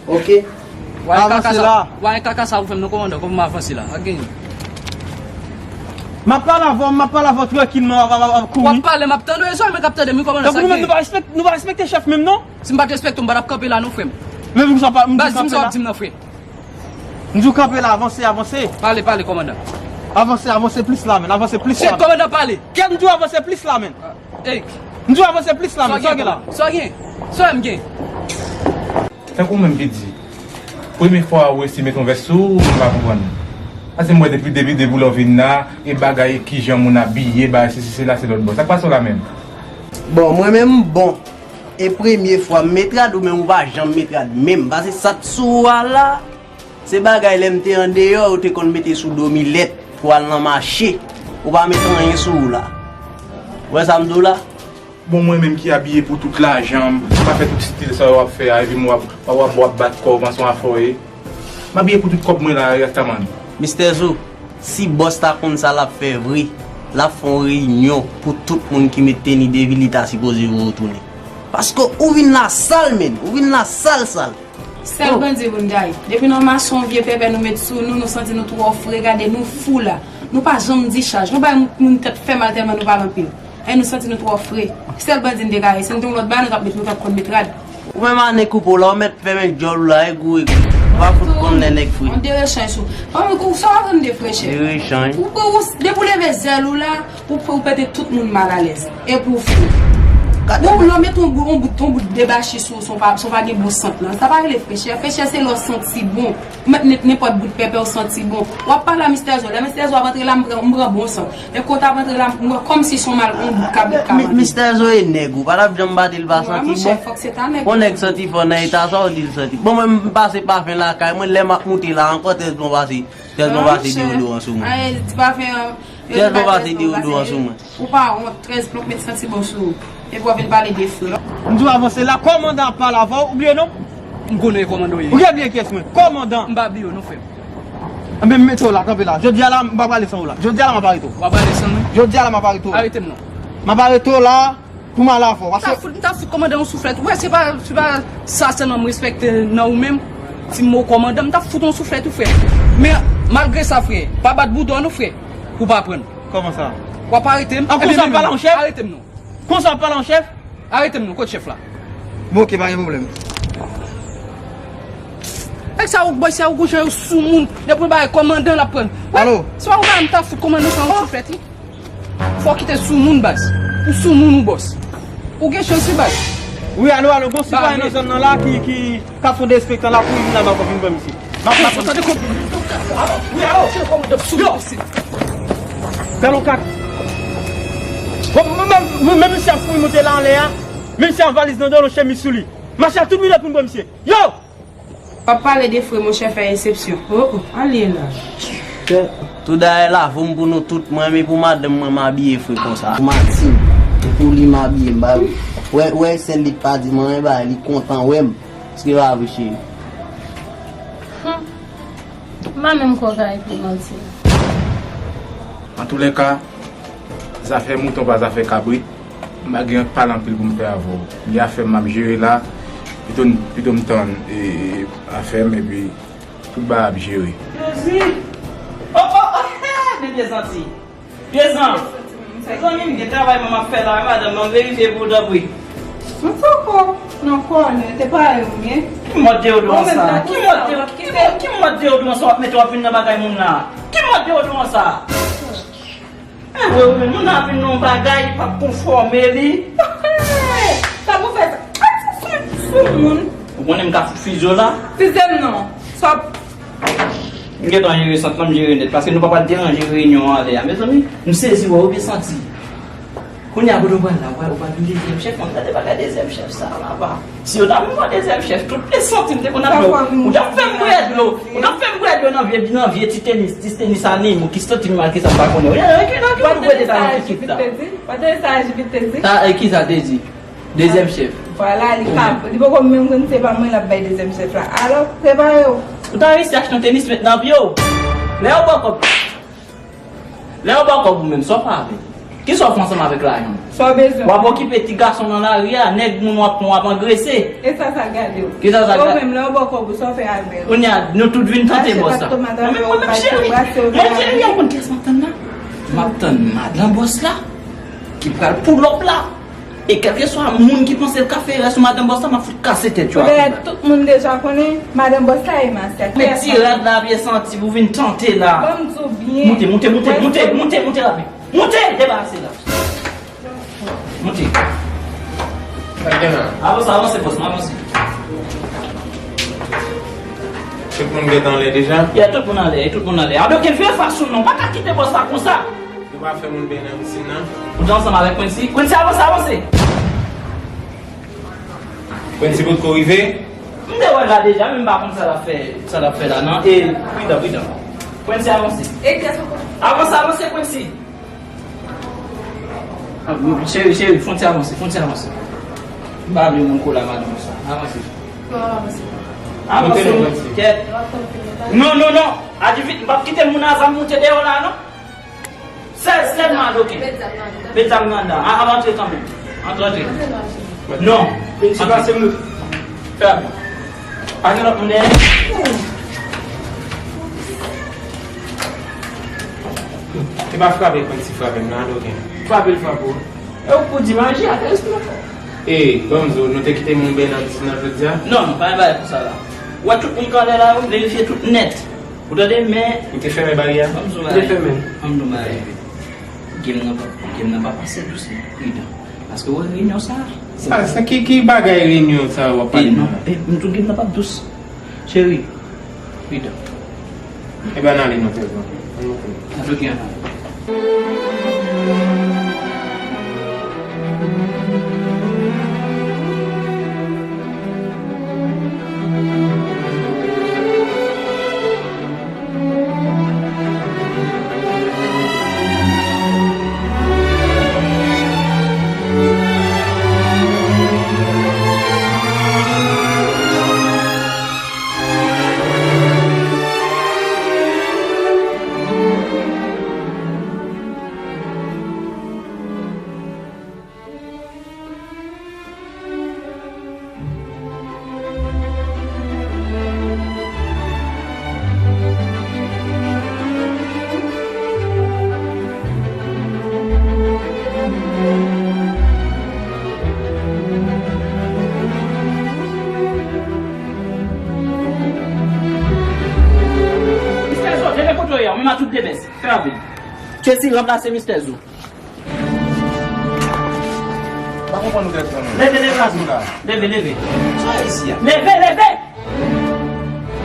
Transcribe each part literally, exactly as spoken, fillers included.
Ok. Avanse la. Wè kaka sa ou fè m non, kòmandan, kòman m avanse la? Pa genyen. M ap pale avè w, m ap pale avè w trankilman, w ap, w ap, w ap kouri. W ap pale, m ap tande w, e zòrèy mwen k ap tande m, wi, kòmandan, sa k genyen? Nou pa respekte, nou pa respekte chèf menm, non? Si m pa t respekte w, m pa t ap kanpe la, non, frè m. Men poukisa w pa, m di w kanpe la? Baz, di m sa w ap di m nan, frè. M di w kanpe la, avanse, avanse. Pale, pale, kòmandan. Avanse, avanse plis la, menn, avanse plis la, menn. Kòmandan, pale. Kè m di w avanse plis la, menn. Ey. M di w avanse plis la, menn. Sa w gen la? Sa w gen? Sa w gen? Tankou ou menm ki di, premye fwa ou estimate yon vès sou ou, m pa konprann. Paske m wè depi, depi, depi lè w vin la, e bagay, e kijan moun abiye, bagay, sesi, sela, se lòt bò. Sa k pase w la menm? Bon, mwen menm, bon. E premye fwa m met rad, ou menm ou pa janm met rad menm. Paske sa t sou ou a la, se bagay lè m te andeyò, yo te konn mete sou do milèt pou al nan mache. Ou pa met anyen sou ou la. Ou wè sa m di w la? Bon, mwen menm ki abiye pou tout lajan m, m pa fè tout stil sa yo w ap fè a, epi m w ap, w ap, w ap bat kò w panse w afòye. M abiye pou tout kòb mwen la, Rastaman. Mistè Zo, si bòs ta konn sa l ap fè vre, l ap fè yon reyinyon pou tout moun ki met teni de vi li ta sipoze retounen. Paske ou vin la sal, menn, ou vin la sal, sal. Sèl bandi pou n gaye. Depi nan mache yon vye pèpè nou met sou nou, nou santi nou twò fre, gade nou fou la. Nou pa janm dichaj. Nou bay moun tèt fè mal tèlman nou pale anpil. E nou santi nou twò fre. Sèl bandi n te gaye. Si n te yon lòt bagay, nou t ap met, nou t ap konn met rad. Ou menm a nen koupe w la, ou mèt fèmen djòl ou la, e gou, e gou. Ou pa fout konn lè nèg fre. On de rechanj sou. Fanmi kou, sa w ap rele de frechè? De rechanj. Ou, ou, depi w leve zèl ou la, Ou, ou pete tout moun malalèz. E pou w fou. Gade. Bon, lè w met yon bout, yon bout, yon bout debachi sou, sou pa, sou pa gen bon sant lan. Sa pa rele frechè. Frechè se lè w santi bon. Ou met nenpòt bout pèpè w santi bon. W ap pale a Mistè Zo. Lè Mistè Zo ap antre la, m pran, m pran bon sant. Men kou w t ap antre la, m pran kòmsi se yon mal, yon bout kabrit ka manje. Mistè Zo e nèg ou. Pa t ap janm bati l pa santi bon. Yon nèg santi fò nan eta sa w di l santi. Bon, mwen m pase pafen lakay mwen, lè m ap moute la ankò, trèz bon pase. Trèz bon pase deodoran sou mwen. Trèz bon pase deodoran sou mwen. Ou pa wont, trèz bon k met santi bon sou ou. Epi w ap vin pale de fre. M di w avanse la, kòmandan ap pale avè w, ou bliye non? M konnen kòmandan w ye. Ou gen bliye kiyès mwen? Kòmandan. M pa bliye w non, frè m. Enben, m mete w la, kanpe la. Jodi a la, m pa prale san ou la. Jodi a la, m ap arete w. W ap prale san mwen? Jodi a la, m ap arete w. Arete m non. M ap arete w la. Pou m al avè w, paske. M ta fout, m ta fout kòmandan yon souflèt. Ou wè, se pa, se pa sa sèlman m respekte nan ou menm. Si m wè w kòmandan, m ta fout yon souflèt ou, frè. Men, malgre sa, frè, pa bat bouda w non, frè. Ou pa aprann. Kòman sa? W ap arete m. An, konsa w ap pale a yon chèf? Arete m non. Konsa w ap pale a yon chèf? Arete m non, kot chèf la? Bon, ok, pa gen pwoblèm. Nèg sa yo, bòy sa yo, gon jan yo soumoun. Depi w bay kòmandan, l ap pran. Alo? Se pa ou bay, m ta fout kòmandan sa yon souflèt, wi. Fò w kite soumoun, baz. Ou soumoun, ou bòs. Ou gen chans, wi, baz. Wi, alo, alo, gon sitwayen nan zòn nan la ki, ki, k ap fè derespektan la pou vin la, m ap vin pran misye. M ap, m ap, tande kòm. Wi, alo. Yo! Galon kat. Bon, men, men, men, men misye ap kouri monte la anlè a. Men misye ak valiz nan do l, yon chemiz sou li. Mache ak tout minòt pou n pran misye. Yo! W ap pale de fre, monchè, fè eksepsyon. Oh, oh, ale la. Kè, tou dayè la, fò m pou nou tout, mwen, men pou madanm mwen, m abiye fre konsa. Pou Martine, e pou li m abiye, m ba. Wè, wè, sèl li k pa di m anyen, ba, li kontan wè m. Èske pa vre, cheri? Hmm. M pa menm kwè w ka ekri manti. Antoulèka, zafè mouton pa zafè kabrit. M pa gen pale anpil pou m fè avè w. Li afè m m ap jere la. Pito, pito m tann, e, e, afè m epi tout bagay ap jere. Jezi! Oh, oh, oh, men byen santi. Pezan! Mezanmi, m gen travay mwen m ap fè la, wi, madanm, ban m verifye pou ou, tanpri. Mwen poko nan konnen, te pare ou byen. Ki mòd deodoran sa? Ki mòd de-, ki mòd, ki mòd deodoran sa w ap mete w ap vin nan bagay moun la? Ki mòd deodoran sa? Anmwey, wi, moun nan ap vin nan yon bagay, li p ap konfòme li. Sa pou fè sa? A ti sou, sou moun. Ou konnen m ka fout fize w la? Fize m non. Sa w ap M gentan jere sant lan, m jere nèt, paske nou pa pral deranje reyinyon an anlè a. Mezanmi, m sezi wè, ou byen santi. Kounye a, kote w pral la, ou pral, ou pral vin dezyèm chèf, mwen gade bagay dezyèm chèf sa a, papa. Si yo ta vin pran dezyèm chèf, tout pye santi m te konn ap dlo. Ou t ap fè m bwè dlo. Ou t ap fè m bwè dlo nan vye, nan vye ti tenis, ti tenis animo ki santi m mal, ki sa m pa konnen. Ou, ki, ki, ki, ou prete sa nan ti kit la. Sa, e, ki sa te di? Dezyèm chèf. Vwala, li ka, li poko menm konn se pa mwen l ap bay dezyèm chèf la. Alò, prepare w. Ou ta resi achte yon tenis met nan pye w. Lè yo ba w kòb, lè yo ba w kòb ou menm, sa w fè avè l? Kisa w fè ansanm avèk lajan? Sa w bezwen? W ap okipe ti gason nan lari a, nèg moun w ap pran w ap angrese. E sa sa gade w? Ki sa sa gade? Ou menm lè w bò kòb ou, sa w fè avè l? Kounye a, nou tout vin tante bòs la. Mwen menm, mwen menm, cheri, mwen cheri, ou konn kiyès m ap tann la? M ap tann madan bòs la ki pral pull up la. E kèlkeswa moun ki panse l ka fè rès sou madan bòs la, m ap fout kase tèt yo. Ou dèyè tout moun deja konnen madan bòs la e masya. Met ti rad la byen santi pou vin tante la. Ban m di w byen. Moute, moute, moute, moute, moute, moute rapid. Moute, debarase la. Moute. Sa gen la? Avanse, avanse, bòs, avanse. Tout moun gentan anlè deja? Ya, tout moun anlè, tout moun anlè. Adoken, vire fas ou non, pa ka kite bòs la konsa. Yo pa fè moun benyen nan pisin nan. Ou te ansanm avèk Quincy? Quincy, avanse, avanse. Quincy potko rive? M te wè l la deja, men m pa konn sa l ap fè, sa l ap fè la, non. E, pridan, pridan. Quincy, avanse. E kiyès ankò? Avanse, avanse, Quincy. Ah, cheri, cheri, fon ti avanse, fon ti avanse. M pa vle moun kole a madan sa. Avanse. Avanse. Avanse, kèt. Non, non, non. Adi vit, m p ap kite moun a zam moute deyò la, non. Sèl, sèlman, ok. Met zam nan anndan. A, ap antre kanmenm. Antre, antre. Non. Vin sipase m. Fèm. Pa gen lòt moun dèyè. E pa frape Quincy frape m nan, adoken. Frape l frape w. E ou pou di maji a, fè espri w fè. E, ban m di w, nou te kite moun benyen nan pisin nan jodi a? Non, non, pa gen bagay konsa la. Ou wè tout moun k anlè la yo, verifye tout nèt. Ou tande, men. Ou te fèmen baryè a? Ban m di w bagay. Ou te fèmen. Ban m di w bagay. Game nan pa, game nan pa pase dous, non. Pridan. Paske w wè reyinyon sa a. Sa, sa ki, ki bagay reyinyon sa a w ap pale la? E, m tou game nan p ap dous. Cheri, pridan. E ba n ale non, Tèzò. Ann monte. Ann monte. Mistè Zo, leve kote w ye a, menm a tout de bès. Fè rapid. Tracy, ranplase Mistè Zo. Pa konprann ou tèt mwen non. Leve, leve, Azmi. Leve, leve. Sa isi a. Leve, leve.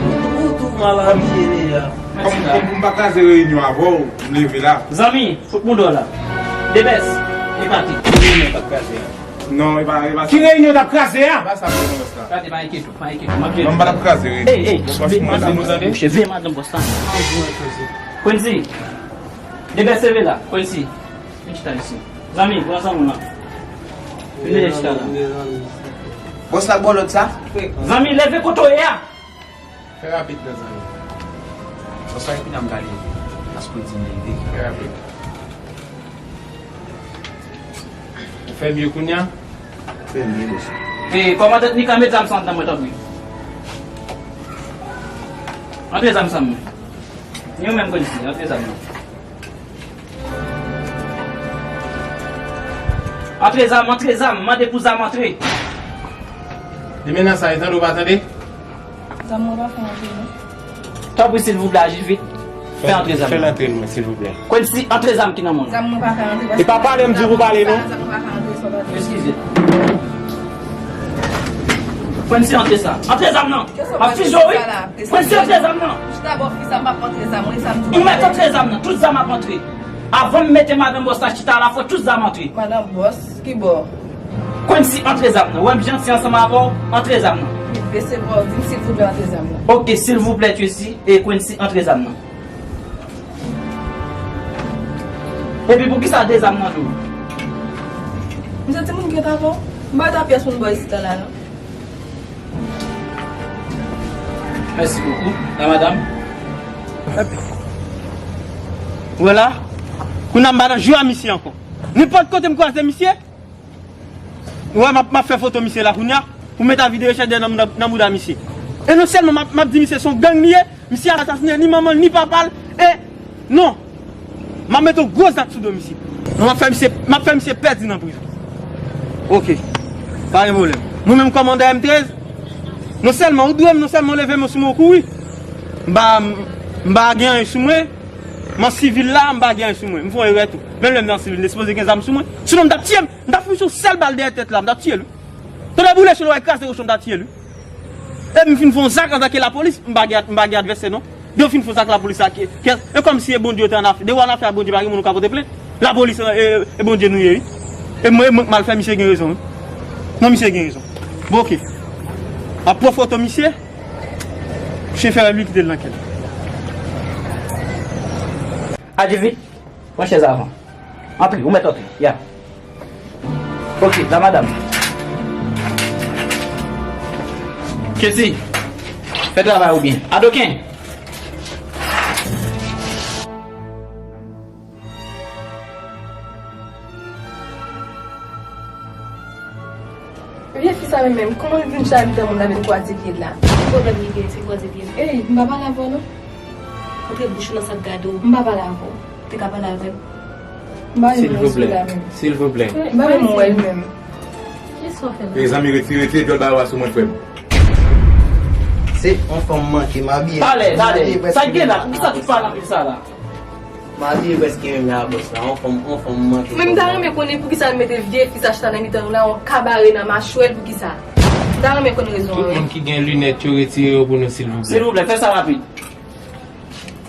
Ou tou, ou tou mal abiye deja. Kòm, kòm pou m pa kraze reyinyon avè w, m leve la. Zanmi, fout mouda w la. De bès, eklate. Reyinyon t ap kraze a. Non, e pa, e pa sa. Ki reyinyon t ap kraze a? E pa sa, non, sa. Gade, pa enkyete w, pa enkyete w. M ap jere. Non, m pa t ap kraze reyinyon. Ey, ey, veye madanm bòs la, mouche, veye madanm bòs la. Quincy, de bès leve la, Quincy. Vin chita isi. Zanmi, pran zanmi w lan. Vin mete chita la. Bòs la bò lòd sa? Zanmi, leve kote w ye a. Fè rapid non, zanmi. Bòs la epi nan m ka leve. Paske w di m leve. Fè rapid. Ou fè mye kounye a? Fè mye, bòs. E, kòmandan Nika, met zam sa anndan mwen, tanpri. Antre zam sa mwen. Ni ou menm konn si, antre zam nan. Antre zam, antre zam, mande pou zam antre. Li menace a, tande ou pa tande? Zam mwen pa fè antre non. Tanpri, silvouplè, aji vit. Fè antre zam nan. Fè l antre mwen, silvouplè. Quincy, antre zam ki nan men w. Zam mwen pa fè antre. E pa pale m di pou pale non. Zam mwen pa fè antre, sa w pa di. Eskize. Quincy, antre sa. Antre zam nan. M ap fizye w, wi. Quincy, antre zam nan. Jis dabò fi sa m p ap antre zam, wi, sa m di w. Ou mèt antre zam nan. Tout zam ap antre. Avan m mete madanm bòs la chita la, fò tout zam antre. Madanm bòs, ki bò? Quincy, antre zam nan. Wè m janti ansanm avè w, antre zam nan. Vin bese vwa w, di m silvouplè antre zam nan. Ok, silvouplè, Tracy, e Quincy, antre zam nan. Epi poukisa de zam nan tou? M santi moun ki t avè w. M pa ta pyès moun bò isit la, non. Mèsi bokou, la madanm. Wè la, kounye a m pa nan jwe a misye ankò. Nenpòt kote m kwaze misye, Ou wè, m ap, m ap fè foto misye la kounye a, pou m met avi de rechèch dèyè nan, nan, nan bouda misye. E non sèlman m ap, m ap di misye se yon gang li ye, misye asasinen ni manman l, ni papa l, e non, m ap mete yon gwo zak sou do misye. Non, m ap fè misye, m ap fè misye pèdi nan prizon. Ok, pa gen pwoblèm. Mwen menm kòmandan M trèz, non sèlman ou dwe m, non sèlman ou leve men sou mwen ou kouri. M pa, m pa gen anyen sou mwen, m an sivil la, m pa gen anyen sou mwen. M fè yon erè tou. Menm lè m te an sivil, m te sipoze gen zam sou mwen. Sinon m t ap tiye m. M t ap fout yon sèl bal dèyè tèt la, m t ap tiye l wi. Tonnè boule, si l wè kraze kochon, m t ap tiye l wi. E m fin fè yon zak antanke lapolis, m pa gen, m pa gen advèsè non. Depi w fin fè yon zak lapolis la, ke, ke, e kòmsi e Bondye w te an afè, depi w an afè ak Bondye, pa gen moun ou ka pote plent. Lapolis, e, e Bondye nou ye wi. E mwen, e mwen k mal fè, misye gen rezon wi. Non, misye gen rezon. Bon, ok. Ap pran foto misye. Chen fè rèv li kite l nan kè l. Adje vit. Pran chèz avan. Antre, ou mèt antre. Ya. Ok, la madanm. Kesi, fè travay ou byen. Adoken. Vye fi sa menm, menm, kòman l vin chita mitan moun nan vin kwaze pye l la? Ki pwoblèm li gen, se kwaze pye l? Ey, m pa pale avè w non. Antre bouch ou nan sa k gade w. M pa pale avè w. Te ka pale avè m. M pa renmen wè sila menm. Silvouplè. M pa renmen wè l menm. Kisa w fè la? Mezanmi, retire, retire djòl baro a sou mwen, frè m. Se yon fanm manke, m abiye. Talè, talè. Sa k gen la? Poukisa tout pale anpil sa la? M abiye prèske menm jan a bòs la. Yon fanm, yon fanm manke. Men m ta renmen konnen poukisa l mete vye fi sa chita nan mitan nou la, yon kabare nan machwè l, poukisa? M ta renmen konn rezon an wi. Tout moun ki gen linèt yo, retire yo pou nou, silvouplè. Silvouplè, fè sa rapid.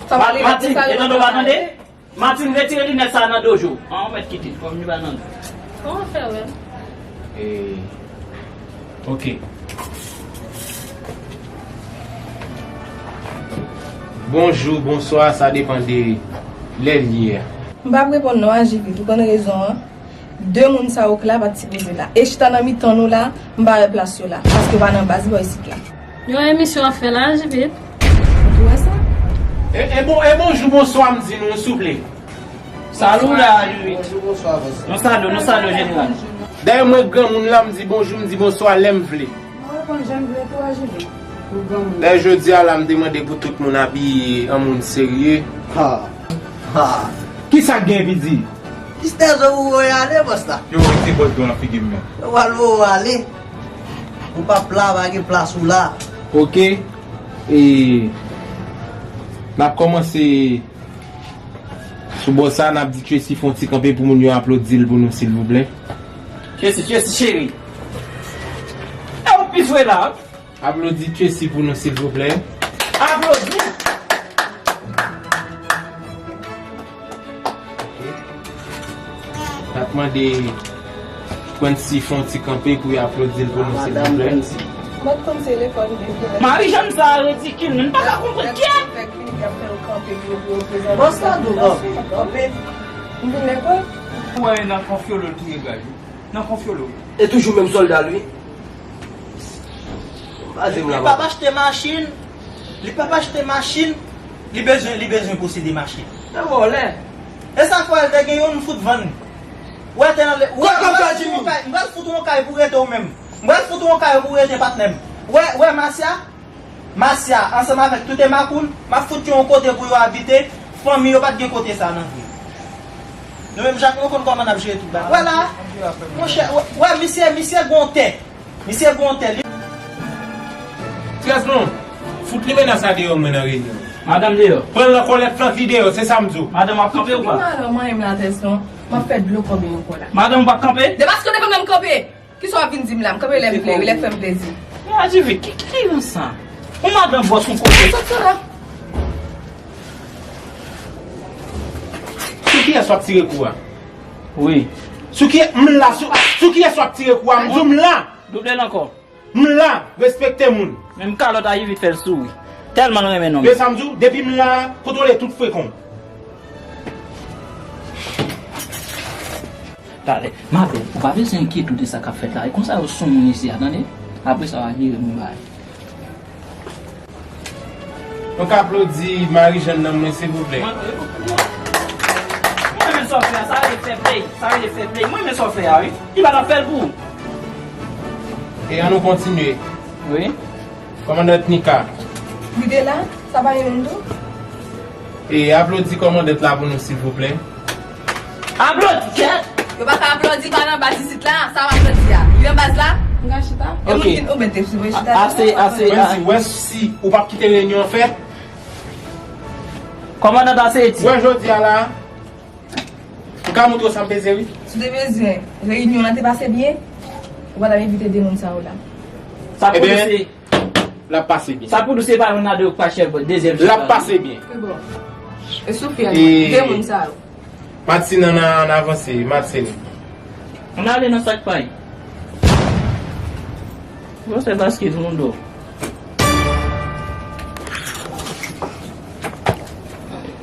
Sa va rive. Matin, e tande w pa tande? Martine, retire linèt sa a nan do Jou. An, ou mèt kite l, kòm li pa nan do. Kòman fè wè l? E, ok. Bonjou, bonswa, sa depann de lè l ye a. M p ap reponn non, Ajivit, ou konn rezon an. De moun sa yo k la pa t sipoze la. E chita nan mitan nou la, m pa wè plas yo la. Paske yo pa nan baz bò isit la. Yon emisyon w ap fè la, Ajivit? Ou wè sa? E, e bon, e bonjou, bonswa m di nou, souple. Salut la, Ajivit. Bonjou, bonswa, bonswa. Nou salye w, nou salye w, jeneral. Dayè, mwen granmoun la, m di bonjou, m di bonswa lè m vle. Mwen reponn jan m vle tou, Ajivit. Ou granmoun. Lè jodi a la, m te mande pou tout moun abiye an moun serye. Ha. Ha. Kisa k gen epi di? Jis lè zo ou voye ale, bòs la. Yo retire bòs do nan figi m nan. Yo pral voye w ale. Ou p ap la, pa gen plas ou la. Ok. E n ap kòmanse sou bò sa, n ap di Tracy fè yon ti kanpe pou moun yo aplodi l pou nou, silvouplè. Tracy, Tracy cheri. E ou pi jwe la. Aplodi Tracy pou nou, silvouplè. Aplodi! N ap mande Quincy fè yon ti kanpe pou y aplodi l pou nou, silvouplè. Madanm Quincy. Mwen konn se lekòl li vle. Marijàn sa a ridikil, men m pa ka konprann kè. Fèk vini, y ap fè yo kanpe pou yo, pou yo prezante. Bòs la di w kanpe, kanpe. M vin lekòl. Ou wè nan konfyolo l touye gaj wi. Nan konfyolo. E toujou menm sòlda l wi. Li p ap achte machin. Li p ap achte machin. Li bezwen, li bezwen posede machin. E vòlè. E sa k fè l te gen youn m fout vann. Wè te nan le. Wè, m pral fout ou yon kay, m pral fout ou yon kay pou rete ou menm. M pral fout ou yon kay pou rete patnè m. Wè, wè Masya. Masya, ansanm avèk tout e makoun, m ap fout yo yon kote pou yo abite, fanmi yo pa t gen kote sa nan vre. Nou menm Jakmèl, nou konn kòman n ap jere tout bagay. Wè la, monchè, wè, wè, misye, misye gon tè. Misye gon tè. Li Trèz non, fout limena sa deyò mwen nan reyinyon. Madanm deyò. Pran l nan kòlèt flank li deyò, se sa m di w. Madanm w ap kanpe ou pa? Depi malè w manyen m la Trèz non, m ap fè dlo kòbe yon kò la. Madanm w p ap kanpe? Depaske w te konn wè m kanpe. Kisa w ap vin di m la? M kanpe lè m vle wi, lè k fè m plezi. Men Ajivit, ki, ki reyinyon sa? Yon madanm bòs yon kote. Sòt sa la. Sou kiyès w ap tire kou a? Wi. Sou kiyès, m la, sou, sou kiyès w ap tire kou a? M di w m la. Double l ankò. M la, respekte moun. Menm kalòt Ajivit fè l souri. Tèlman l renmen nonm. Men sa m di w, depi m la, kote w ye tout frekan w. Talè. Madanm, ou pa bezwen enkyete w de sa k ap fèt la. E konsa yo sou moun isi a, tande? Apre sa, w a jere nou bay. Nou ka aplodi Marijàn nan mwen, silvouplè. Mwen, mwen, mwen renmen sa w fè a, sa rele fair play, sa rele fair play. Mwen renmen sa w fè a, wi. Li pa t ap fè l pou ou. E ann nou kontinye. Wi. Kòmandant Nika. Li te la? Sa pa yon moun tou? E aplodi kòmandant la pou nou, silvouplè. Aplodi kèt! Yo pa ka aplodi, pa nan baz isit la. Sa w aplodi a? Li nan baz la? M ka chita? E moun ki, ou mete sou mwen chita. Ase, ase. Mwen di, wè si ou p ap kite reyinyon an fèt. Kòmandant Aseti. Wè jodi a la. M ka montre w sa m peze, wi. Si w te bezwen reyinyon an te pase byen, ou pa t ap envite de moun sa yo la. Sa pou di se, l ap pase byen. Sa pou di se pa youn nan de yo k pa chèf, dezyèm chèf la. L ap pase byen. Se bon. E Sofia, de moun sa yo. Matin an, ann avanse, Matin. Ann ale nan sa k pay. Bon, se baskèt moun do.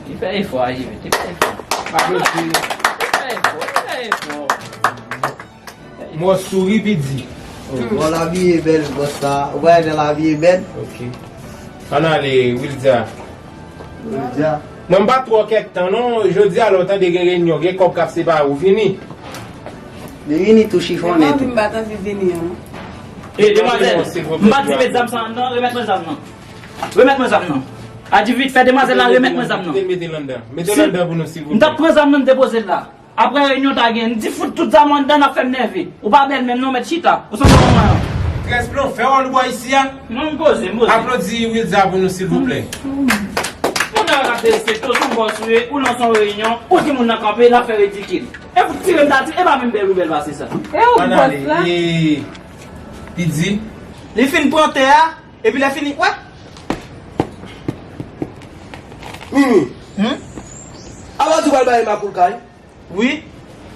Li fè efò a, Jimmy. Li fè efò. Aplodi. Li fè efò, li fè efò. Mò souri, Pidzi. Oh, bon, lavi e bèl, bòs la. Ou pa wè jan lavi e bèl? Ok. Ann ale, Wildia. Wildia. Mwen m pa twò kèk tan non, jodi a lè w tande gen reyinyon, gen kòb k ap separe, ou vini. Li vini tou chifonnen tou. Mwen pa anvi, m pa t anvi vini an. E, demwazèl, m pa t di met zam sa anndan, remèt mwen zam nan. Remèt mwen zam nan. A di vit fè, demwazèl la, remèt mwen zam nan. Mete l anndan. Mete l anndan pou nou, silvouplè. M t ap pran zam nan, m te poze l la. Apre reyinyon ta gen, n di fout tout zam anndan, n ap fè m nève. Ou pa bèl menm non, mèt chita. Ou sanble yon manman. Trèz Plon, fè wòl ou bò isi a. Non, m poze, m poze. Aplodi Wilda pou nou, silvouplè. Moun nan ap derespekte w, se yon bòs ou ye, ou nan son reyinyon, ou di moun nan kanpe, l ap fè ridikil. E fout tire m ta tire, e pa menm bèl ou bèl pase sa. E ou bòs la? Ann ale, e, Pidzi. Li fin pran tè a, epi lè fini, wè. Mimi. Hmm? Apa di w pral bay Makoul kay? Wi.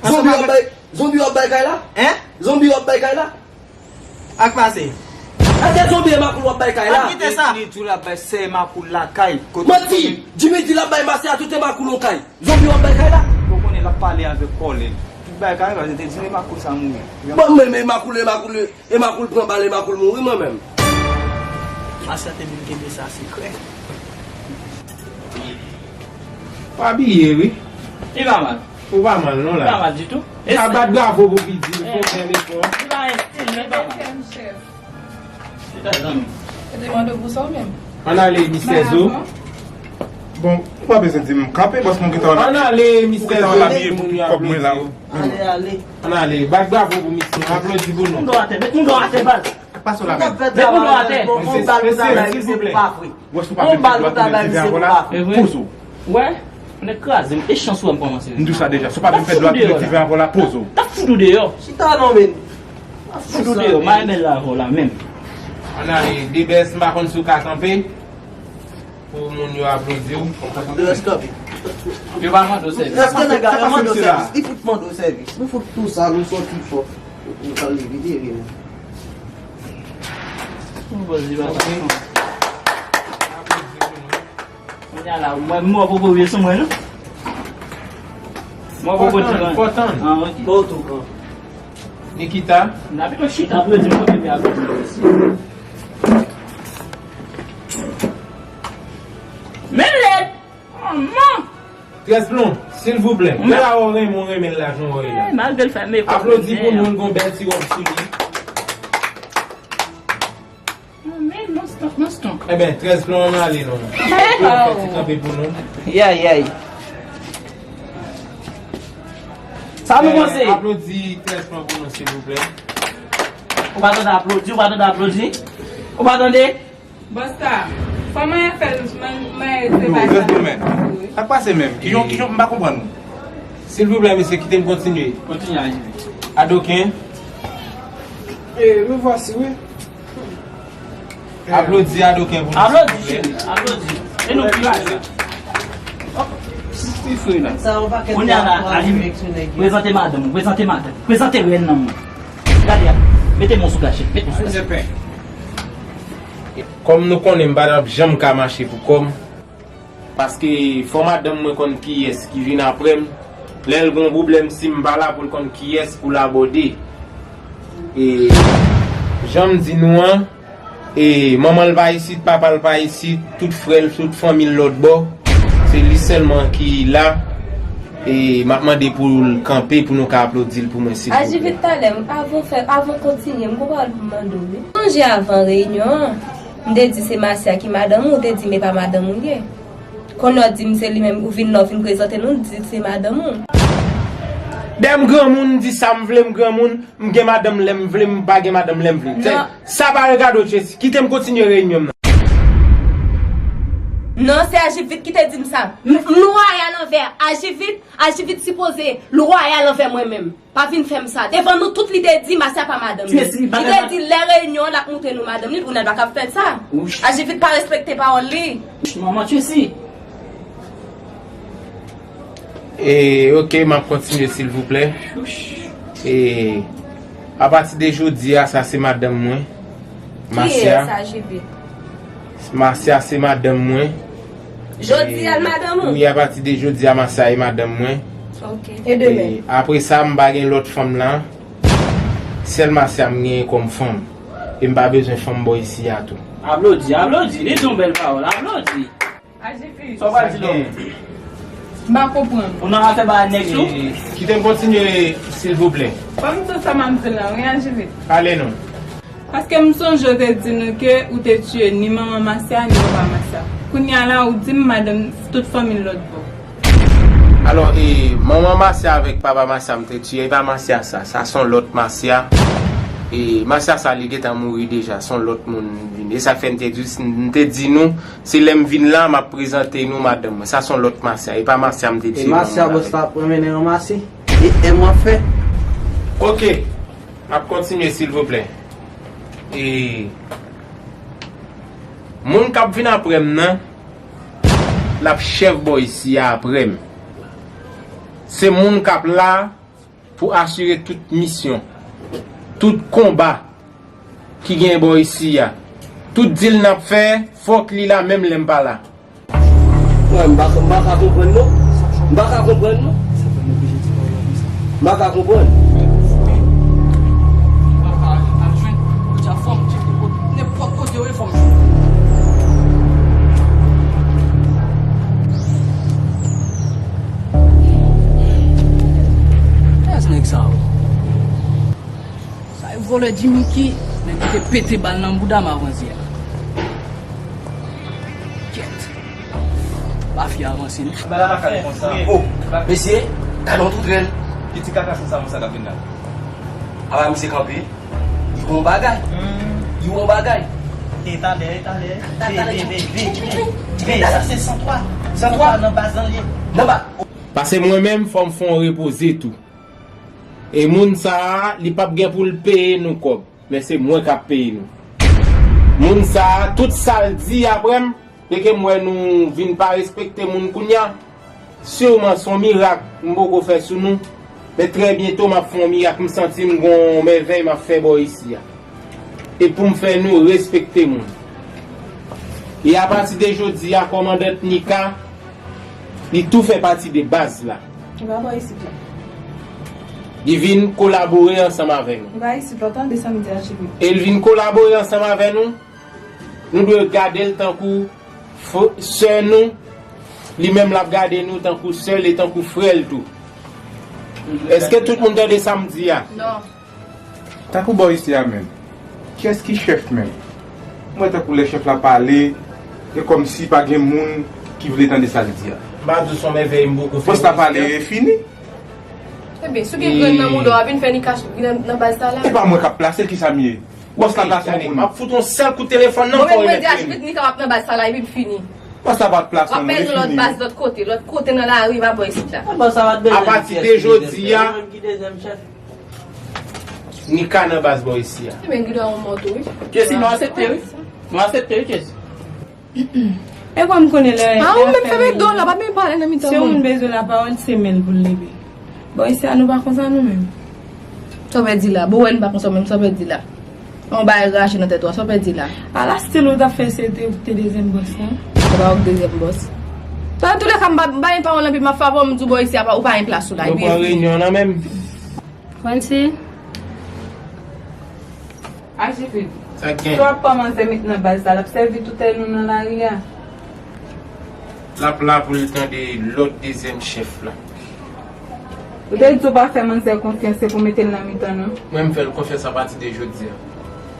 Zonbi w ap bay, zonbi w ap bay kay la? Hein? Zonbi w ap bay kay la? Ak pase. Èske zonbi e Makoul w ap bay kay la? An kite sa. Li, li di w l ap bay sè Makoul la kay. Manti! Jimmy di l ap bay Masya tout e Makoul yon kay. Zonbi w ap bay kay la? Ou konnen l ap pale avèk kòlèg. Tout bagay kay la, se te di e Makoul sa mouri. Bon, men, men Makoul, e Makoul, e Makoul pran bal, e Makoul mouri, mwen menm. Masya te vin kenbe sa sekrè. W abiye, wi. Li pa mal. Ou pa mal, non, la. Li pa mal ditou. Sa bat bravo pou Pidzi, li fè yon bèl efò. Li pa enstile, li pa mal. Chèf. Li ta zanmi. Yo te mande w pou sa w menm? Ann ale, mistè Zo. Bon, ou pa bezwen di m kanpe, paske mwen gentan. Ann ale, mistè Zo. Mwen gentan abiye pou tout kòb mwen la, wi. Ale, ale. Ann ale, bat bravo pou misye, aplodi pou nou. Moun do atè, met moun do atè, baz. Pase w la menm. Met moun do atè. Mesye, silvouplè. Wè, si w pa vle pèdi dwa tounen ti vè avè w la, poze w. Wè, nèg kraze m, e chans wè m kòmanse. M di w sa deja, si w pa vle pèdi dwa tounen ti vè avè w la, poze w. T ap fout ou deyò. Chita non, men. T ap fout ou deyò, ma renmen l la avè w la menm. Ann ale, Debès, m pa konn si w ka kanpe pou moun yo aplodi w. Debès kanpe. Yo pa mande w sèvis. Èske nèg la, yo mande w sèvis? Li fout mande w sèvis. Nou fout tou sa, nou sòti fò. Nou pral leve, leve, men. Yon bòz li pa sa. Kounye a la, mwen, mwen poko vye sou mwen, non. Mwen poko di mwen. Fò tann. Ah, ok. Bon, tou pran. Nikita. N a pito chita pou yo di mwen ke mi a pito osi. Men lèd! Manman! Trèz Blon, silvouplè. Lè la ou renmen, ou renmen l la, jan ou ye la. Eh, malgre l fè mekòb. Aplodi pou nou, l gon bèl ti wòb sou li. Men non stonk, non stonk. Enben, Trèz Blon, ann ale non. Fè ti kanpe pou nou. Yay, yay. Sa nou panse? Aplodi Trèz Blon pou nou, silvouplè. Ou pa tande aplodi, ou pa tande aplodi. Ou pa tande? Bòs la, fò mwen fè l, mwen, mwen se pa sa. Yo, rès domèn. Sa k pase menm? Kijan, kijan, m pa konprann ou. Silvouplè, mesye, kite m kontinye. Kontinye, Adoken. E, me vwasi, wi. Aplodi Adoken pou nou, silvouplè. Aplodi, cheri, aplodi. E nou ki la. Hop, ti fre la. Kounye a la, prezante madanm ou, prezante madanm, prezante rèn nan mwen. Gade a, mete men w sou kachèt, mete men w sou kachèt. Kòm nou konnen m pa t ap janm ka mache pou kò m, paske fò madanm mwen konn kiyès ki vin apre m. Lè l gon pwoblèm, si m pa la pou l konn kiyès pou l abòde. E jan m di nou an, e manman l pa isit, papa l pa isit, tout frè l, tout fanmi l lòt bò. Se li sèlman ki la. E m ap mande pou l kanpe pou nou ka aplodi l pou mwen, silvouplè. Aji vit talè, avan w fè, avan w kontinye, m gon pawòl pou m mande w, wi. Sonje avan reyinyon an, m te di se Masya ki madanm ou, ou te di m e pa madanm ou l ye. Kounye a w di m se li menm, ou vin la, w vin prezante nou, w di se madanm ou. Dèyè m granmoun, m di sa m vle, m granmoun, m gen madanm lè m vle, m pa gen madanm lè m vle. Sa pa regade w, Jesi. Kite m kontinye reyinyon m nan. Non, se Aji vit ki te di m sa. M, m lwaye a lanvè. Aji vit, Aji vit sipoze lwaye a lanvè mwen menm. Pa vin fè m sa. Devan nou tout li te di Masya pa madanm li. Li te di lè reyinyon an l ap montre nou madanm li, pou n pa ka fè sa. Aji vit pa respekte pawòl li. Manman Tracy. E, ok, m ap kontinye, silvouplè. E, apati de jodi a, sa se madanm mwen. Masya. Kiyès Aji vit? Masya se madanm mwen. Jodi a l madanm ou? Wi, apati de jodi a, Masya e madanm mwen. Ok. E demen? E apre sa, m pa gen lòt fanm la. Sèl Masya m genyen kòm fanm. E m pa bezwen fanm bò isi a tou. Aplodi, aplodi, li di yon bèl pawòl, aplodi. Aji vit. Sa w pral di la? M pa konprann. Ou nan afè ba nèg tou? E, kite m kontinye, silvouplè. Ban m di w sa m ap di w la, wi, Aji vit. Pale non. Paske m sonje w te di nou ke ou te tiye ni manman Masya, ni papa Masya. Kounye a la, ou di m madanm tout fanmi l lòt bò. Alò, e, manman Masya avèk papa Masya m te tiye, e pa Masya sa. Sa se yon lòt Masya. E Masya sa, li gentan mouri deja. Se yon lòt moun vin. E sa k fè m te di, m te di nou, se lè m vin la, m ap prezante nou madanm mwen. Sa se yon lòt Masya. E pa Masya m te tiye manman l avèk. E Masya bòs la ap mennen ranmase? E M w ap fè? Ok. M ap kontinye, silvouplè. E moun k ap vin apre m nan, l ap chèf bò isi a apre m. Se moun k ap la pou asire tout misyon, tout konba ki gen bò isi a. Tout dil n ap fè, fòk li la menm lè m pa la. Mwen, m pa, m pa ka konprann non. M pa ka konprann non. M pa ka konprann. Kiyès nèg sa yo? Sa yo vòlè Jimmy ki, nèg ki te pete bal nan bouda m avan yè a. Kyèt. Mafya avanse non. Bala pa kale konsa. Oh, mesye, gade yon tou tren. Ki ti kaka san sa konsa k ap vin la? Apa misye kanpe? Li gon bagay. Li gon bagay. E talè, e talè. Vin, vin, vin, vin, vin. Sa se san twa. San twa? Nan baz lan li ye. Nan ba- Paske mwen menm, fò m fè yon repoze tou. E moun sa a, li p ap gen pou l peye nou kòb, men se mwen k ap peye nou. Moun sa a, tout sa l di apre m, dèke m wè nou vin pa respekte moun kounye a, siman se yon mirak m poko fè sou nou, men trè byento m ap fè yon mirak, m santi m gon mèvèy m ap fè bò isi a. E pou m fè nou respekte moun. E apati de jodi a, kòmandant Nika, li tou fè pati de baz la. Li pa bò isit la. Li vin kolabore ansanm avè nou. Li pa isit la, tande sa m di a, cheri. E l vin kolabore ansanm avè nou. Nou dwe gade l tankou fr-, sè nou. Li menm l ap gade nou tankou sè l e tankou frè l tou. Èske tout moun tande sa m di a? Non. Tankou bò isi a menm. Kiyès ki chèf menm? M wè tankou lè chèf la pale, e kòmsi pa gen moun ki vle tande sa l di a. M pa di w se yon mèvèy m poko fè. Bòs la pale, e fini. Ebyen, si w gen grenn nan mouda w, w ap vin fè Nika nan, nan baz sa la. E pa mwen k ap plase l, kisa m ye? Bòs la plase yon moun. M ap fout yon sèl kout telefòn nan, fò w remèt li. Mwen menm, mwen di Aji vit Nika w ap nan baz sa la, epi l fini. Bòs la pa t plase yon moun, e fini. W ap mete lòt baz lòt kote, lòt kote nan lari, pa bò isit la. Apati de jodi a, Nika nan baz bò isi a. Ebyen, Guido a yon mòto, wi. Jesi, nou aksepte, wi. Nou aksepte, wi, Jesi. E kwa m konnen lè. A, ou menm fèmen do la, pa menm pale nan mitan moun. Si yon moun bezwen lapawòl, se men l pou l leve. Bò isi a, nou pa konsa nou menm. Sa w pèdi la? Bon, wè, nou pa konsa menm, sa w pèdi la? Yon bagay rache nan tèt ou a, sa w pèdi la? Ala stil ou t ap fè, se te ou ki te dezyèm bòs la? Se pa ou ki dezyèm bòs. Nan toulèka, m pa, m pa gen pawòl anpil, m ap fè avè w, m di w bò isi a, ou pa gen plas ou la. Nou pran reyinyon an menm. Franchi. Aji vit. Sa gen. Si w ap kòmanse met nan baz sa, l ap sèvi tout tè nou nan lari a. L ap la pou l tande lòd dezyèm chèf la. Ou te di w pa fè manzè konfyans, se pou mete l nan mitan nou. Mwen, m fè l konfyans apati de jodi a.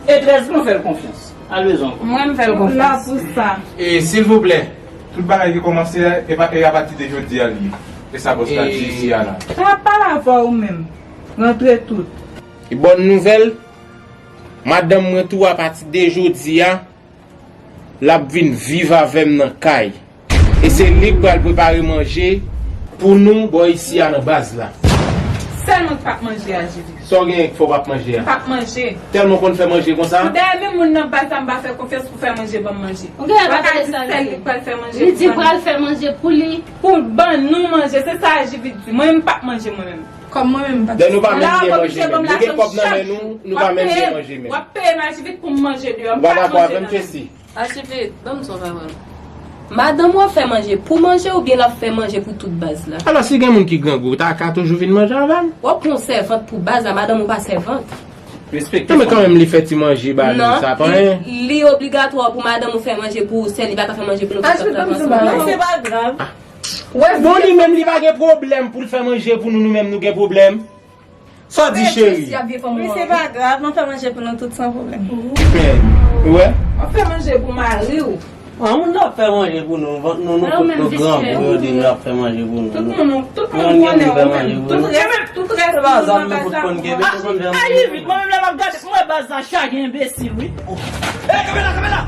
E trèz lan fè l konfyans. Al bezwen ankò. Mwen, m fè l konfyans. La pou sa. E, silvouplè, tout bagay ki kòmanse a, e pa, e apati de jodi a li ye. E sa bòs la di isi a la. Sa pa la vwa ou menm. Rantre tout. E bòn nouvèl, madanm mwen tou apati de jodi a, l ap vin viv avè m nan kay. E se li k pral prepare manje pou nou bò isi a nan baz la. Sèlman k p ap manje a, Jiri. Sa w genyen k fè w p ap manje a? M p ap manje. Tèlman w konn fè manje konsa? Pou dèyè menm moun nan baz la, m pa fè konfyans pou fè manje ban m manje. Ou genyen pa tande sa li di. Ou pa ka di sèl li k pral fè manje pou ban nou. Li di pral fè manje pou li. Pou ban nou manje, se sa Jiri di. Mwen menm m p ap manje mwen menm. Kòm mwen menm m p ap. Lè nou pa menm gen manje menm. Nou gen kòb nan men nou, nou pa menm gen manje menm. W ap peye m a Jiri pou m manje deyò. M pa manje nan men. Ou pa dakò avè m, Chesi? Achifit, ban m di w yon pawòl. Madanm ou ap fè manje pou manje oubyen l ap fè manje pou tout baz la? Alò, si gen moun ki grangou, ta ka toujou vin manje avè m. W ap pran yon sèvant pou baz la, madanm ou pa sèvant. Respekte fanmi. Non, men kanmenm, li fè ti manje ba nou, sa pa anyen. Non, li, li obligatwa pou madanm ou fè manje pou ou sèl, li pa ka fè manje pou nou tout. Achifit, ban m di w yon pawòl. Men se pa grav. Bon, li menm, li pa gen pwoblèm pou l fè manje pou nou, nou menm, nou gen pwoblèm. Sa w di, cheri? Men se pa grav, nou fè manje pou nou tout san pwoblèm. Men, ou wè? Ou fè manje pou mari w. An, moun nan ap fè manje pou nou, vant nou, nou tout nou grangou, yo di nou ap fè manje pou nou. Tout moun, tout moun konnen ou menm. Tout rès, tout rès moun nan baz la. Ayi vit, mwen menm lè m ap gade, mwen baz la chage enbesil, wi. E, kanpe la, kanpe la!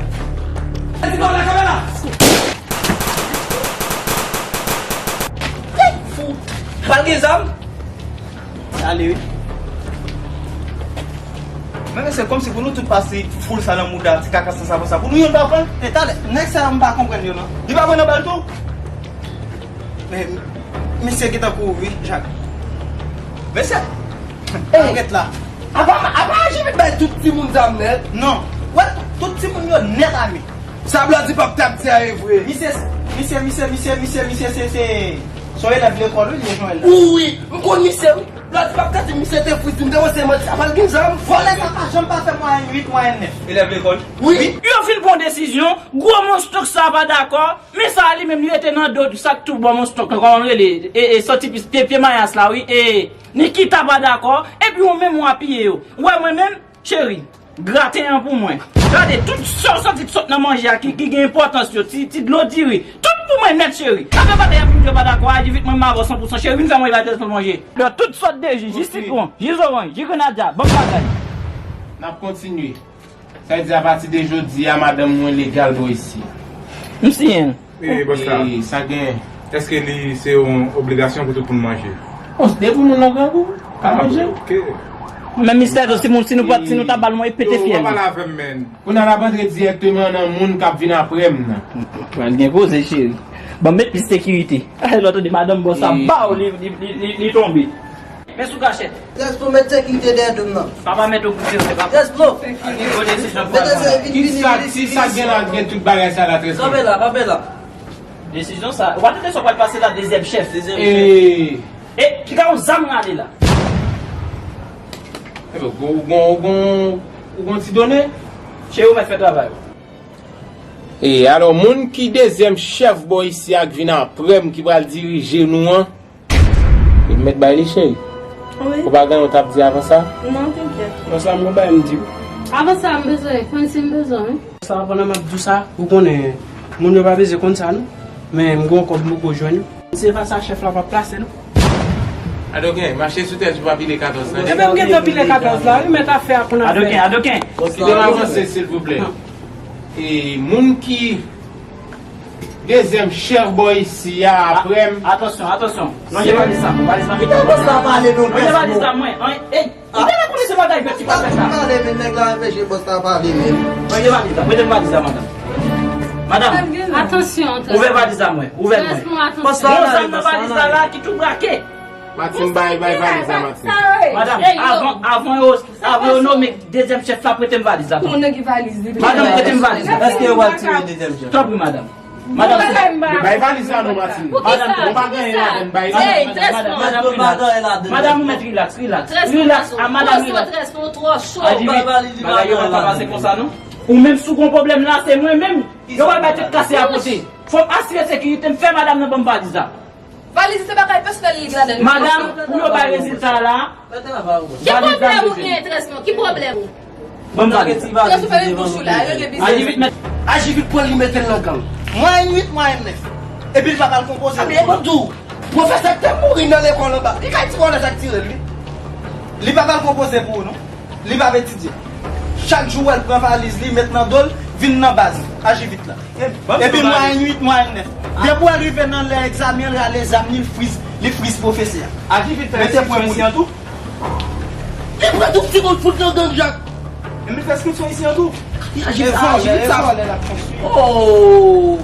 Di non, la, kanpe la! Fou! Pral gen zam? Ale wi. Men mesye, kòmsi pou nou tout pase foul sa nan mouda, ti kaka san sav sa, pou nou youn pa pran? E talè, nèg sa yo m pa konprann yo non. Li pa pran nan bal tou? Men, misye gentan kouri wi, Jak. Mesye, arèt la. Apa, apa Jimmy bay tout timoun zam nèt? Non. Wè, tout timoun yo nèt ame. Sa Bloody Pop t ap di a e vre. Misye, misye, misye, misye, misye, misye, se, se, se yon elèv lekòl, wi, li ye Joel la. Wi, wi, m konn misye, wi. Bloody Pop te di misye te fou, di m te wè se manti, sa pral gen zam. Vòlè sa pa janm pa fè mwayèn uit, mwayèn nèf. Elèv lekòl? Wi. Wi. Yo fin pran desizyon, gwo monstonk sa pa dakò, men sa li menm li rete nan do sa k tou bon monstonk lan, kòman l rele, e, e, sòti pye, pye mayas la, wi, e, Nikita pa dakò, epi ou menm w apiye yo. Ou wè mwen menm, cheri, graten an pou mwen. Gade, tout sa w santi k sot nan manje a ki, ki gen enpòtans yo, ti, ti dlo diri, tout pou mwen nèt, cheri. Afè batay ap vin yo pa dakò, aji vit mwen m avè w san pou san, cheri, vin fè mwen batay pou manje. Yo tout sòt de ji, ji sitwon, ji zoranj, ji grenadya, bon bagay. N ap kontinye. Sa vle di, apati de jodi a, madanm mwen legal bò isi a. M siyen l. E, bòs la. E, sa gen. Èske li se yon obligasyon pou tout moun manje? Bon, depi nou nan grangou, pa manje. Ah, ok. Men mistè, si moun, si nou pa, si nou ta ba l mwen, e pete fyèl. Yo, pa pale avè m, men. Kounye a n ap antre dirèkteman nan moun k ap vin aprè m nan. Pral gen koze, cheri. Ban m met plis sekirite. Lè w tande madanm bòs la ba w, li, li, li, li, li tonbe. Men sou kachèt. Trèz plo, met sekirite dèyè do m nan. Papa mèt ou koute, se papa. Trèz plo. Gwo desizyon pou al pran la. Kisa, kisa gen la, gen tout bagay sa la, trèz plo? Kanpe la, kanpe la. Desizyon sa, ou pa tande sa w pral pase la, dezyèm chèf. Dezyèm chèf. E ki ka yon zam rale la. Ou gon, ou gon, ou gon, ou gon ti done? Cheri, ou mèt fè travay ou. E alò, moun ki dezyèm chèf bò isi a k vin aprè m, ki pral dirije nou an, Li mèt bay li, cheri. Wi. Ou pa gen yon t ap di avan sa? Non, tenkèt. Bòs la, m gon bagay m di w. Avan sa, m bezwen, konn si m bezwen, wi. Sa, pandan m ap di w sa, ou konnen, moun yo pa bezwen konn sa, non. Men m gon kòb m poko jwenn. Se pa sa chèf la p ap plase, non. Adoken, mache sou tèt ou pa pile katòz la. Ebyen, m gentan pile katòz la, wi, mèt afè a konn afè. Adoken, Adoken. Kite m avanse, silvouplè. E moun ki dezyèm chèf bò isi a aprè m. Atansyon, atansyon. Lonje valiz la, valiz la. Kite bòs la pale non. Lonje valiz la, mwen. Ey, ou genlè konnen se bagay bèt ki pa fèt la. Pale, men nèg la anpeche bòs la pale, men. Lonje valiz la, prete m valiz la, madanm. Madanm. Atansyon, atansyon. Ouvè valiz la, mwen. Ouvè l, mwen. Bòs la, gon zam nan valiz la, la, ki tou brake. Matin, bay, bay valiz la, Matin. Madanm, avan, avan yo Sa vre, yo nonmen dezyèm chèf la, prete m valiz la. Pou moun nan ki valiz li. Madanm, prete m valiz la. Èske yo pral tire dezyèm chèf? Tanpri, madanm. Madanm, bay valiz la non, Matin. Madanm, nou pa gen anyen ladann, bay li. Madanm, madanm, madanm, madanm, ou mèt rilaks, rilaks. Rilaks, a madanm, rilaks. Trèz plo twò cho. Bay valiz li, bagay yo pa pase konsa non. Ou menm si w gon pwoblèm la, se mwen menm. Yo pral bay tèt kase a pote. Fò m asire sekirite m, fè madanm nan ban m valiz la. Valiz se bagay pèsonèl li gen ladan li. Madanm, pou yo bay rezilta la, ki pwoblèm ou gen, Tresmond? Ki pwoblèm ou? Ban m pale. Tresmond, fèmen bouch ou la, yo gen biznis. Aji vit mèt. Aji vit pran li mete l nan gang. Mwayèn uit, mwayèn nèf. Epi li pa pral konpoze. A, men ban m di w, pwofesè k te mouri nan lekòl anba. Li kay ti wòlè sa k tire l, wi. Li pa pral konpoze pou ou, non. Li p ap etidye. Chak jou w wè l pran valiz li, met nan do l, vin nan baz. Aji vit la. Epi mwayèn uit, mwayèn nèf. Depi w wè l rive nan lè egzamen an, l rale zam li, l friz, li friz pwofesè a. Aji vit fè enskripsyon isi an tou? Li pran tout ti moun fout nan gang jak. E li fè enskripsyon isi an tou? Aji vit sa, aji vit sa. Oh!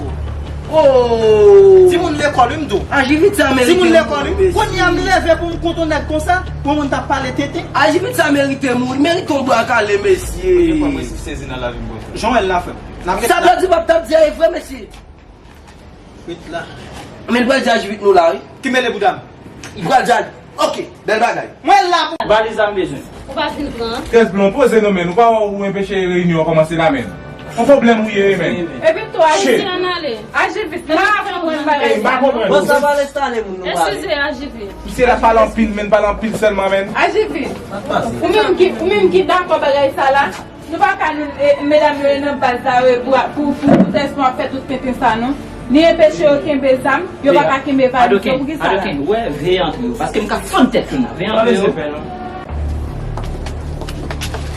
Oh! Timoun lekòl, wi, m di w. Aji vit sa, men. Timoun lekòl, wi. Kounye a m leve pou m kont yon nèg konsa, pou yon moun t ap pale tenten. Aji vit sa merite mouri, merite yon bwa kale, mesye. Premye fwa mwen sezi nan lavi m konsa. Jan w wè l la, frè m. Sa Blòdi Bob t ap di a e vre, mesye. Rit la. Men l pral di Aji vit nou la, wi. Ki mele bouda m. Li pral di a, ok, bèl bagay. Mwen la pou. Valiz la m bezwen. Ou pa fin pran. Tresmond, poze non, men. Ou pa wè ou enpeche reyinyon an kòmanse la, men. Yon pwoblèm ou ye, men. Epi tou, Aji vit. Aji vit, la, avan mwen bagay. Ey, m pa konprann. Bon, sa pa enstale moun nou pale. Eskize, Aji vit. Misye la pale anpil, men pale anpil sèlman, men. Aji vit. Ou menm ki, ou menm ki dakò bagay sa la. Nou pa ka, nou, e, medam yo nan baz la, e, pou, pou, pou, pou Tresmond ap fè tout tenten sa, non. Li enpeche yo kenbe zam, yo pa ka kenbe valiz yo, poukisa la? Adoken, wè, veye antre yo, paske m ka fann tèt moun nan, veye antre yo.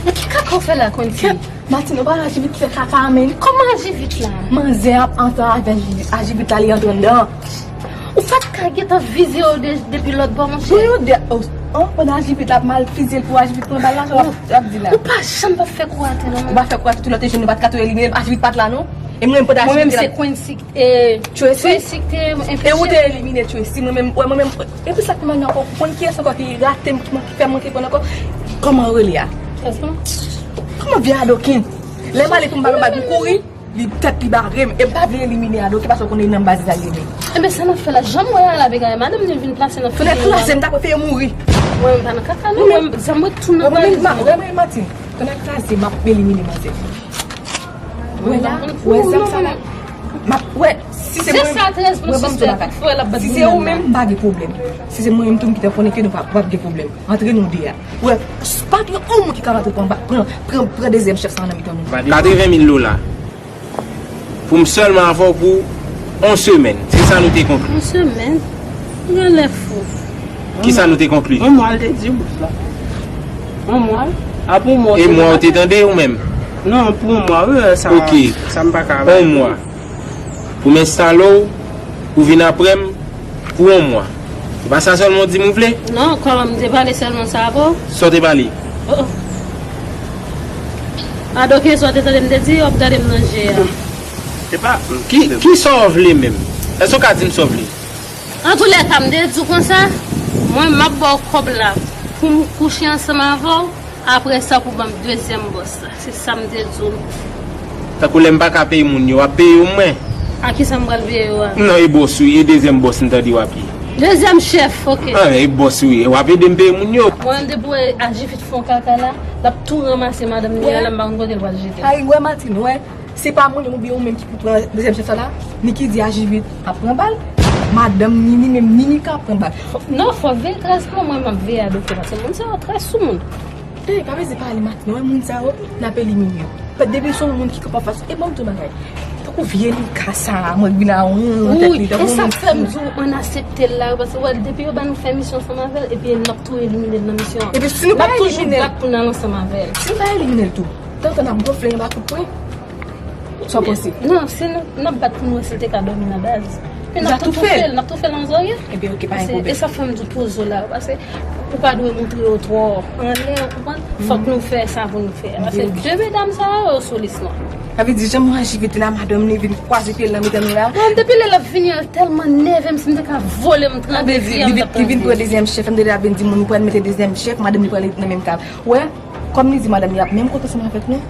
Men ki kaka w fè la, Quincy? Martine, ou pa wè Aji vit fè kaka a, men. Kòman Aji vit la? Manzè ap antre avè Aji vit la, li antre anndan. Ou pa t ka gentan vize yo de, depi lòt bò, monchè? Bon, yo de, oh, oh, pandan Aji vit la ap mal fize l pou Aji vit pran bal la, sa w ap, w ap di la? Ou pa janm p ap fè kou atè, non. Ou pa fè kou atè, tout lòt te jwenn, nou pa t ka tou elimine l, Aji vit pa t la, non. E mwen, pandan Aji vit te la. Mwen menm, se Quincy, e, Tracy. Tracy te enpeche. E ou te elimine Tracy, mwen menm, wè, mwen menm, epi sa k pi mal nan ankò, ou konn kiyès ankò ki rate m, ki man-, ki fè m manke konn ankò? Kòman yo rele a? Kòman vye adoken? Lè m ale pou m ba l yon bag, m kouri. Li tèt li bare m, e m pa vle elimine Adoken paske w konnen nan baz li ta rele. Enben, sa n ap fè la? Jan m wè a la, bagay, madanm li vin plase nan figi nou la. Fenèt kraze, m ta prefere mouri. Mwen, m pa nan kaka, non. Mwen, zam mwen tou nan valiz mwen. Wè, mwen, Martine, fenèt kraze, m ap elimine manzè. Wè la, wè zam sa la. M ap, wè, si se mwen, wè, ban m di w bagay. Si se ou menm, m pa gen pwoblèm. Si se mwen menm tou, m gentan konnen ke nou pa, pa gen pwoblèm. Antre nou de a. Wè, pa gen yon moun ki ka rantre pran, pran, pran, pran dezyèm chèf sa nan mitan nou. Katreven mil dola. Pou m sèlman avè w pou yon semèn. Se sa nou te konkli. Yon semèn? Ou genlè fou. Kisa nou te konkli? Yon mwa l te di w. Yon mwa? A pou yon mwa. E mwa ou te tande ou menm? Non, pou yon mwa, wi, sa, sa m pa ka bay. Ok. Yon mwa. Pou m enstale w, pou vin apre m, pou yon mwa. Se pa sa sèlman w di m ou vle? Non, kòman m te pale sèlman sa avè w? Sa w te pale? Oh, oh. Adoken, sa w te tande m te di, w ap gade m nan je a. Se pa. Ki, ki sa w vle menm? Èske w ka di m sa w vle? Antoulèka, m te di w konsa, mwen, m ap ba w kòb la pou m kouche ansanm avè w. Apre sa, pou ban m dezyèm bòs la. Se sa m te di w. Tankou lè m pa ka peye moun yo, w ap peye yo mwen. A kisa m pral peye yo a? Non, e bòs ou ye, e dezyèm bòs m tande w ap ye. Dezyèm chèf, ok. A, e bòs ou ye, w ap ede m peye moun yo. Mwen, depi w wè Ajivit fè yon kaka la, l ap tou ranmase madanm li a la, m pa konn kote l pral jete l. Ay, wè Martine, wè. Se pa mwen menm oubyen ou menm ki pou pran dezyèm chèf sa la? Niki di Ajivit ap pran bal. Madanm Nini menm, Nini ka ap pran bal. Fò, non, fò veye trè sou mwen, mwen m ap veye Adoken, paske moun sa yo trè sou moun. Ey, pa bezwen pale Martine, wè moun sa yo, n ap elimine yo. Pèt depi se yon moun ki kanpe anfas, e ban m di w bagay. Tankou vye Nika sa, mwen vin a yon nan tèt li, tankou yon moun fou. Wi, e sa k fè m di w ann asepte l la, paske wè, depi yo ba nou fè misyon ansanm avè l, epi n ap tou elimine l nan misyon an. Epi si nou pa elimine l, n ap toujou bat pou n al ansanm avè l. Si nou pa elimine l tou, tantan n ap gonfle l anba kout pwen. Sa w panse? Non, si n ap, n ap bat pou n wè si l te ka dòmi nan baz. Men n ap tou toufe l, n ap toufe l nan zòrye. Ebyen, ok, pa gen pwoblèm. E sa fè m di w poze w la, paske ou pa dwe montre yo twò anlè, ou konprann? Fòk nou fè sa pou nou fè. Paske de medam sa yo, yo sou lis nwa. Sa vle di, jan mwen Ajivit la, madanm li vin kwaze pye l nan mitan nou la. Bon, depi lè l ap vini an, l tèlman nève m, si m te ka vole m tranble pye a, m t ap tranble. Li vin pran dezyèm chèf, m tande l ap vin di moun, nou pral mete dezyèm chèf, madanm li pral nan menm kay. Wè, kòm li di madanm li ap menm kote ansanm avèk nou,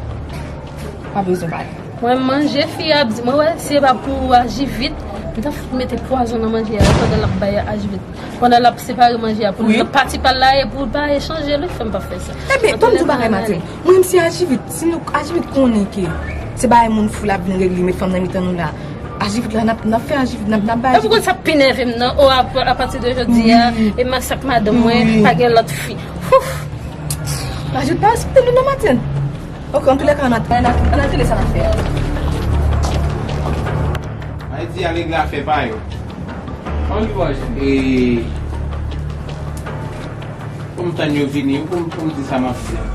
pa bezwen pale. Mwen, m manje, fi a ap di mwen, wè, si se pa pou Ajivit, m ta fout mete pwazon nan manje a, pandan l ap bay Ajivit, pandan l ap separe manje a pou li nan pati pa l la, e pou l pa echanje, li fè m pa fè sa. Ebyen, ban m di w bagay, Martine. Mwen menm si Ajivit, si nou, Ajivit konnen ke se bagay moun fou l ap vin regle, met fanm nan mitan nou la, Ajivit la, n ap, n ap fè ajivit, n ap, n ap bay ajivit. Ou konn sa k pi nève m nan, o, a, apati de jodi a, e masak madanm mwen, pa gen lòt fi. Ouf! Ajivit pa respekte nou non, Matyèn. Ok, antoulèka, ann al, ann al, ann al tande sa n ap fè a. Ayiti a regle afè pa yo. An li waje. E pou m tann yo vini, pou m, pou m di sa m ap di a.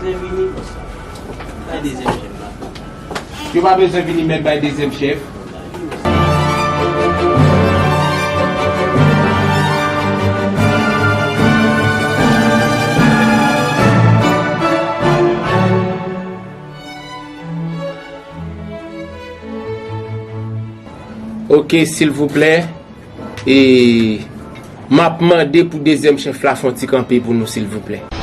Bezwen vini konsa. Bay dezyèm chèf la. Yo pa bezwen vini mèt bay dezyèm chèf. Ok, silvouplè. E m ap mande pou dezyèm chèf la fè yon ti kanpe pou nou, silvouplè.